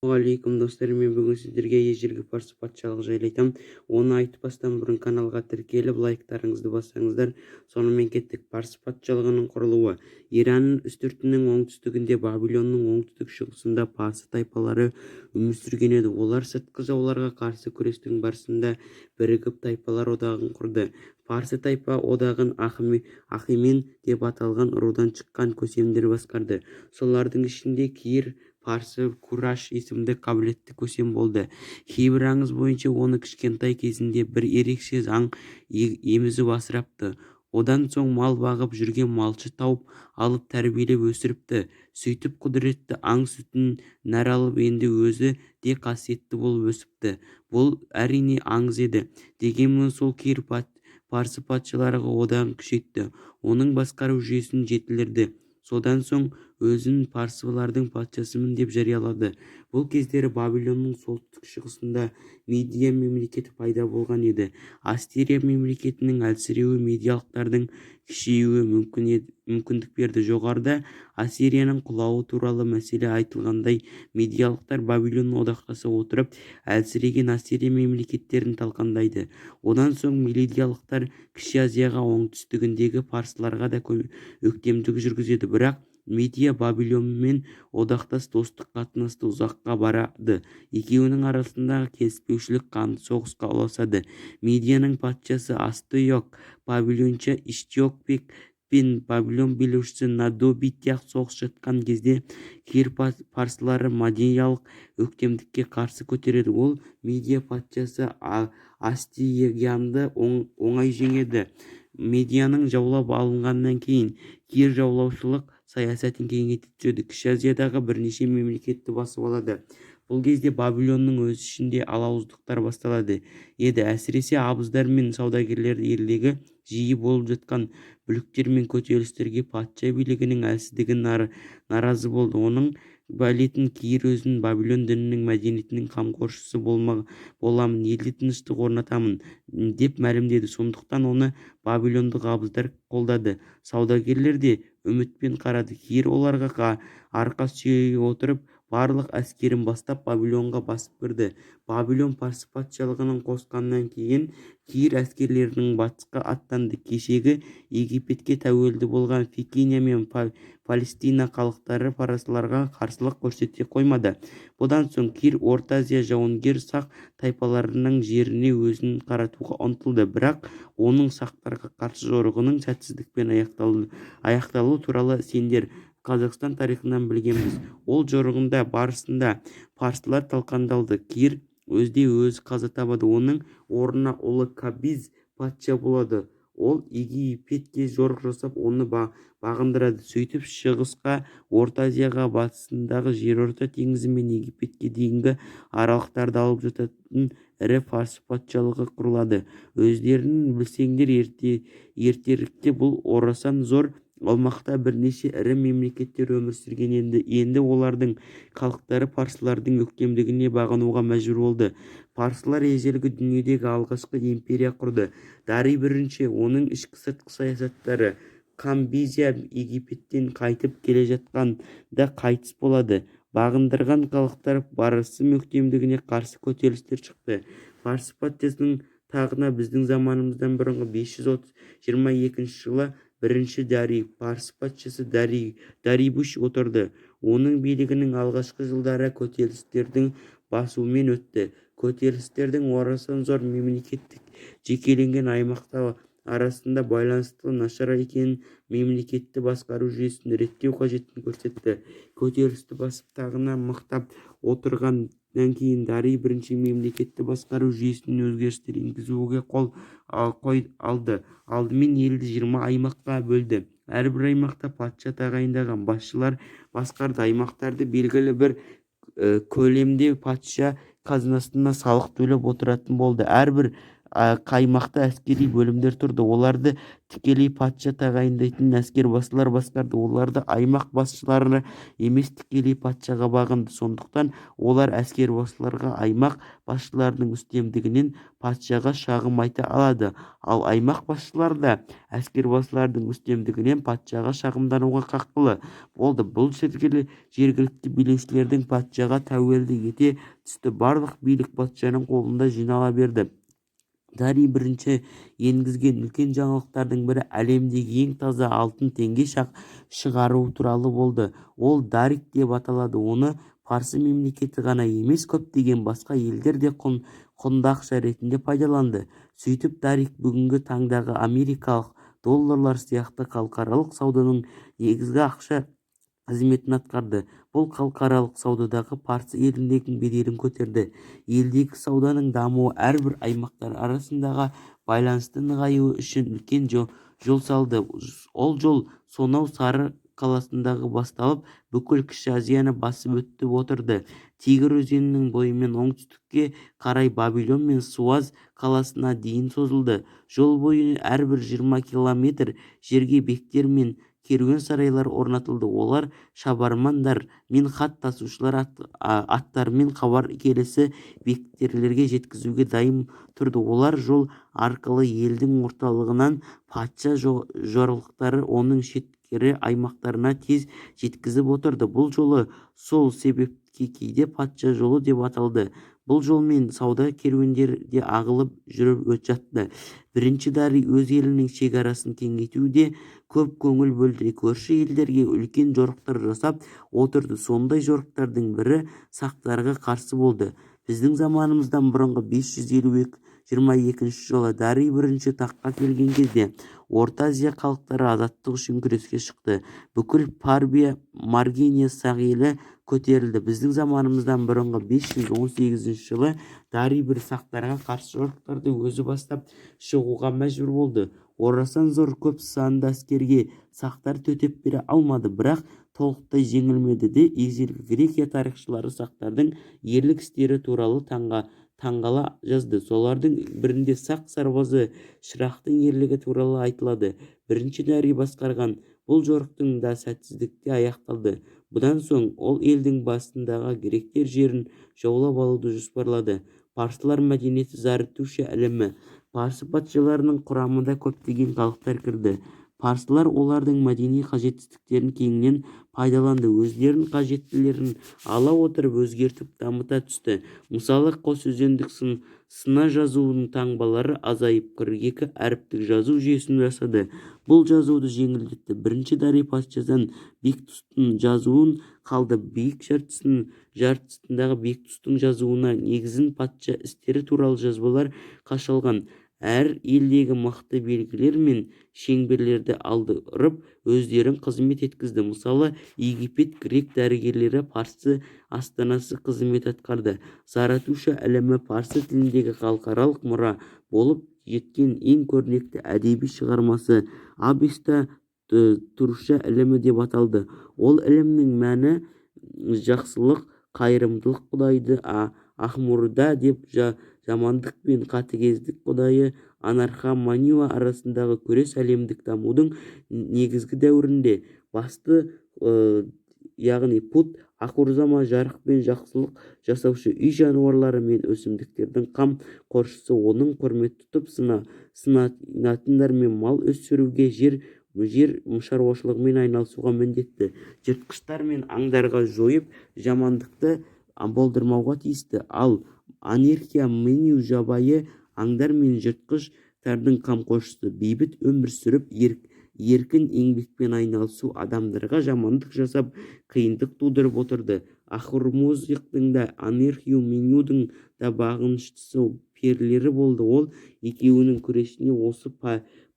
Алейкум, достар! Мен бүгін сіздерге ежелгі парсы патшалығы жайлы айтамын. Оны айтпастан бұрын каналға тіркеліп, лайктарыңызды бассаңыздар. Сонымен, кеттік. Парсы патшалығының құрылуы. Иранның үстіртінің оңтүстігінде, Вавилонның оңтүстік шығысында парсы тайпалары өмір сүрген еді. Олар сыртқы жауларға қарсы күрестің барысында бірігіп, тайпалар одағын құрды. Парсы тайпа одағын Ахимен деп аталған рудан шыққан көсемдер басқарды. Солардың ішінде Кир парсы Кураш есімді қабілетті көсем болды. Кейбір аңыз бойынша, оны кішкентай кезінде бір ерекше аң емізіп асырапты. Одан соң мал бағып жүрген малшы тауып алып, тәрбиелеп өсіріпті. Сөйтіп құдіретті аң сүтінен нәр алып, енді өзі де қасиетті болып өсіпті. Бұл, әрине, аңыз еді. Дегенмен сол Кир парсы патшалығы одағын күшейтті, оның басқару жүйесін жетілдірді. Содан соң өзін парсылардың патшасымын деп жариялады. Бұл кездері Вавилонның солтүстік шығысында Мидия мемлекеті пайда болған еді. Ассирия мемлекетінің әлсіреуі мидиялықтардың күшеюіне мүмкіндік берді. Жоғарыда Ассирияның құлауы туралы мәселе айтылғандай, мидиялықтар Вавилонмен одақтаса отырып, әлсіреген Ассирия мемлекеттерін талқандайды. Одан соң мидиялықтар Кіші Азияға, оңтүстігіндегі парсыларға да өктемдік жүргізеді. Бірақ Мидия Вавилонмен одақтас достық қатынасы ұзаққа барады. Екеуінің арасындағы келіспеушілік қанды соғысқа ұласады. Мидияның патшасы Астиог вавилонша Иштиопек пен Вавилон билеушісі Надобития соғысып жатқан кезде Кир парсылары мидиялық өктемдікке қарсы көтереді. Ол Мидия патшасы Астиагты оңай жеңеді. Мидияның жаулап алынғаннан кейін Кир жаулаушылық саясатын кеңейте түседі. Кіші Азиядағы бірнеше мемлекетті басып алады. Бұл кезде Вавилонның өз ішінде алауыздықтар басталады еді. Әсіресе абыздар мен саудагерлер елдегі жиі болып жатқан бүліктер мен көтерілістерге, патша билігінің әлсіздігіне наразы болды. Оның білетін Кир өзін Вавилон дінінің, мәдениетінің қамқоршысы боламын, елде тыныштық орнатамын деп мәлімдеді. Сондықтан оны вавилондық абыздар қолдады. Саудагерлер де үмітпен қарады. Кир оларға арқа сүйей отырып, барлық әскерін бастап, Вавилонға басып кірді. Вавилон парсы патшалығының қосқаннан кейін Кир әскерлерінің батысқа аттанды. Кешегі Египетке тәуелді болған Финикия мен Палестина халықтары парсыларға қарсылық көрсете қоймады. Бұдан соң Кир Орта Азия жауынгер сақ тайпаларының жеріне өзін қаратуға ұмтылды. Бірақ оның сақтарға қарсы жорығының сәтсіздікпен аяқталуы туралы сендер Қазақстан тарихынан білгенбіз. Ол жорығында барысында парсылар талқандалды. Кир өзде өзі қаза табады. Оның орнына ұлы Кабиз патша болады. Ол Египетке жорық жасап, оны бағындырады. Сөйтіп, шығысқа, Орта Азияға, батысындағы Жерорта теңізі мен Египетке дейінгі аралықтарды алып жататын ірі парсы патшалығы құрылады. Өздерің білсеңдер, ертеректе бұл орасан зор аумақта бірнеше ірі мемлекеттер өмір сүрген еді. Енді олардың халықтары парсылардың өктемдігіне бағынуға мәжбүр болды. Парсылар ежелгі дүниедегі алғашқы империя құрды. Дарий Бірінші, оның ішкі, сыртқы саясаттары. Камбизия Египеттен қайтып келе жатқанда қайтыс болады. Бағындырған халықтар парсы өктемдігіне қарсы көтерілістер шықты. Парсы патшасының тағына біздің заманымыздан бұрынғы 522 жылы бірінші Дарий, парсы патшасы Дарибуш отырды. Оның билігінің алғашқы жылдары көтерілістердің басуымен өтті. Көтерілістердің орасан зор мемлекеттік жекеленген аймақтар арасында байланыстың нашар екенін, мемлекетті басқару жүйесін реттеу қажеттігін көрсетті. Көтерілісті басып, тағына мықтап отырғаннан кейін Дарий Бірінші мемлекетті басқару жүйесіне өзгерістер енгізуге қол алды. Алдымен елді 20 аймаққа бөлді. Әрбір аймақта патша тағайындаған басшылар басқарды. Аймақтарды белгілі бір көлемде патша қазынасына салық төлеп отыратын болды. Әрбір Қаймақта әскери бөлімдер тұрды. Оларды тікелей патша тағайындайтын әскербасылар басқарды. Оларды аймақ басшылары емес, тікелей патшаға бағынды. Сондықтан олар әскербасыларға аймақ басшыларының үстемдігінен патшаға шағым айта алады. Ал аймақ басшылары да әскербасылардың үстемдігінен патшаға шағымдануға қақылы болды. Бұл жергілікті билеушілердің патшаға тәуелді ете түсті. Барлық билік патшаның қолында жинала берді. Дарий бірінші енгізген үлкен жаңалықтардың бірі әлемдегі ең таза алтын теңге шығару туралы болды. Ол дарик деп аталады. Оны парсы мемлекеті ғана емес, көптеген басқа елдер де құнды ақша ретінде пайдаланды. Сөйтіп, дарик бүгінгі таңдағы америкалық долларлар сияқты халықаралық сауданың негізгі ақша қызметін атқарды. Бұл халықаралық саудадағы парсы елінің беделін көтерді. Елдегі сауданың дамуы әрбір аймақтар арасындағы байланыстың нығаюы үшін үлкен жол салды. Ол жол сонау Сары қаласындағы басталып, бүкіл Кіші Азияны басып өтіп отырды. Тигр өзенінің бойымен оңтүстікке қарай Вавилон мен Суаз қаласына дейін созылды. Жол бойы әрбір 20 километр жерге бектер мен керуен сарайлар орнатылды. Олар шабармандар мен хат тасушылар аттарымен хабар келесі бектерге жеткізуге дайын тұрды. Олар жол арқылы елдің орталығынан патша жарлықтарын оның шеткері аймақтарына тез жеткізіп отырды. Бұл жолы сол себепті кейде патша жолы деп аталды. Бұл жолмен сауда керуендері де ағылып жүріп жатты. Бірінші Дарий өз елінің шекарасын кеңейтуге көп көңіл бөлді. Көрші елдерге үлкен жорықтар жасап отырды. Сондай жорықтардың бірі сақтарға қарсы болды. Біздің заманымыздан бұрынғы 522 жылы Дарий бірінші таққа келген кезде Орта Азия халықтары азаттық үшін күреске шықты. Бүкіл Парбия, Маргения, Сақ елі көтерілді. Біздің заманымыздан бұрынғы 518 жылы Дарий бір сақтарға қарсы жорықтарды өзі бастап шығуға мәжбүр болды. Орасан зор көп санды әскерге сақтар төтеп бере алмады, бірақ толықтай жеңілмеді де. Ежелгі Грекия тарихшылары сақтардың ерлік істері туралы таңғала жазды. Солардың бірінде сақ сарбазы Шырақтың ерлігі туралы айтылады. Бірінші Дарий басқарған бұл жорықтың да сәтсіздікке аяқталды. Бұдан соң ол елдің басындағы гректер жерін жаулап алуды жоспарлады. Парсылар мәдениеті. Заратуша ілімі. Парсы патшаларының құрамында көптеген халықтар кірді. Парсылар олардың мәдени жетістіктерін кеңінен пайдаланды, өздерінің қажеттілерін ала отырып, өзгертіп, дамыта түсті. Мысалы, қос өзендік сына жазуының таңбалары азайып, 42 әріптік жазу жүйесін жасады. Бұл жазуды жеңілдетті. Бірінші Дарий патшадан Бектұстың жазуын қалды. Биік жартысындағы Бектұстың жазуына негізін патша істері туралы жазбалар қашалған. Әр елдегі мықты белгілер мен шеңберлерді алдырып, өздерін қызмет еткізді. Мысалы, Египет, грек дәрігерлері парсы астанасы қызмет атқарды. Заратуша ілімі. Парсы тіліндегі халықаралық мұра болып жеткен ең көрнекті әдеби шығармасы Авеста Туруша ілімі деп аталды. Ол ілімнің мәні жақсылық, қайырымдылық құдайды Ахмурда деп, жамандық пен қатыгездік құдайы Анарха Маниуа арасындағы күрес әлемдік дамудың негізгі дәуірінде басты, яғни пут Ахурзама жарық пен жақсылық жасаушы, үй жануарлары мен өсімдіктердің қамқоршысы. Оның құрмет тұтып сынатындар мен мал өсіруге, жер шаруашылығымен айналысуға міндетті. Жыртқыштар мен аңдарға жойып, жамандықты болдырмауға тиісті. Ал Анерхия Меню жабайы аңдар мен жыртқыштардың қамқоршысы. Бейбіт өмір сүріп, еркін еңбекпен айналысу адамдарға жамандық жасап, қиындық тудырып отырды. Ахурмоздықтың да, Анерхию Менюдің да бағыныштысы перілері болды. Ол екеуінің күресіне осы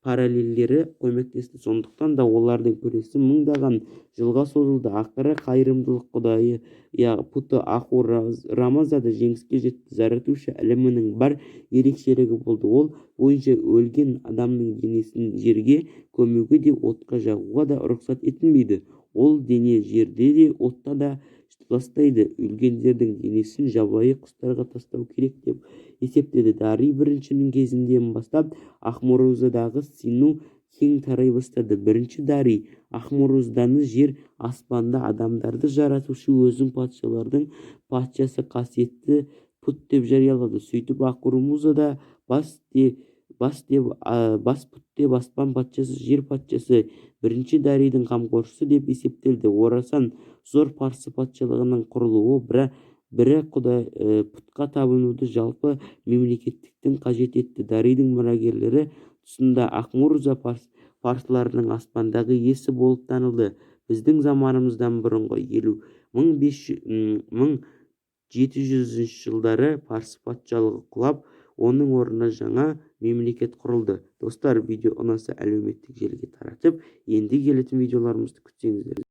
параллельдері көмектесті. Сондықтан да олардың күресі мыңдаған жылға созылды. Ақыры қайырымдылық құдайы путы Ахурамазда жеңіске жетті. Заратуша ілімінің бар ерекшелігі болды. Ол бойынша өлген адамның денесін жерге көмуге де, отқа жағуға да рұқсат етілмейді. Ол дене жерде де, отта да ластайды. Өлгендердің денесін жабайы құстарға тастау керек деп есептеді. Дарий Біріншінің кезінен бастап Ахурамаздаға сыйыну кең тарай бастады. Бірінші Дарий Ахурамазданы жер, аспанды, адамдарды жаратушы, өзін патшалардың патшасы, қасиетті пұт деп жариялады. Сөйтіп, Ахурамазда бас пұт деп, аспан патшасы, жер патшасы, бірінші Дарийдің қамқоршысы деп есептелді. Орасан зор парсы патшалығының құрылуы бірі пұтқа табынуды жалпы мемлекеттіктің қажет етті. Дарийдің мұрагерлері тұсында Ахурамазда парсылардың аспандағы иесі болып танылды. Біздің заманымыздан бұрынғы 1700 жылдары парсы патшалығы құлап, оның орнына жаңа мемлекет құрылды. Достар, видео ұнаса, әлеуметтік желіге таратып, енді келетін видеоларымызды күтсеңіздер.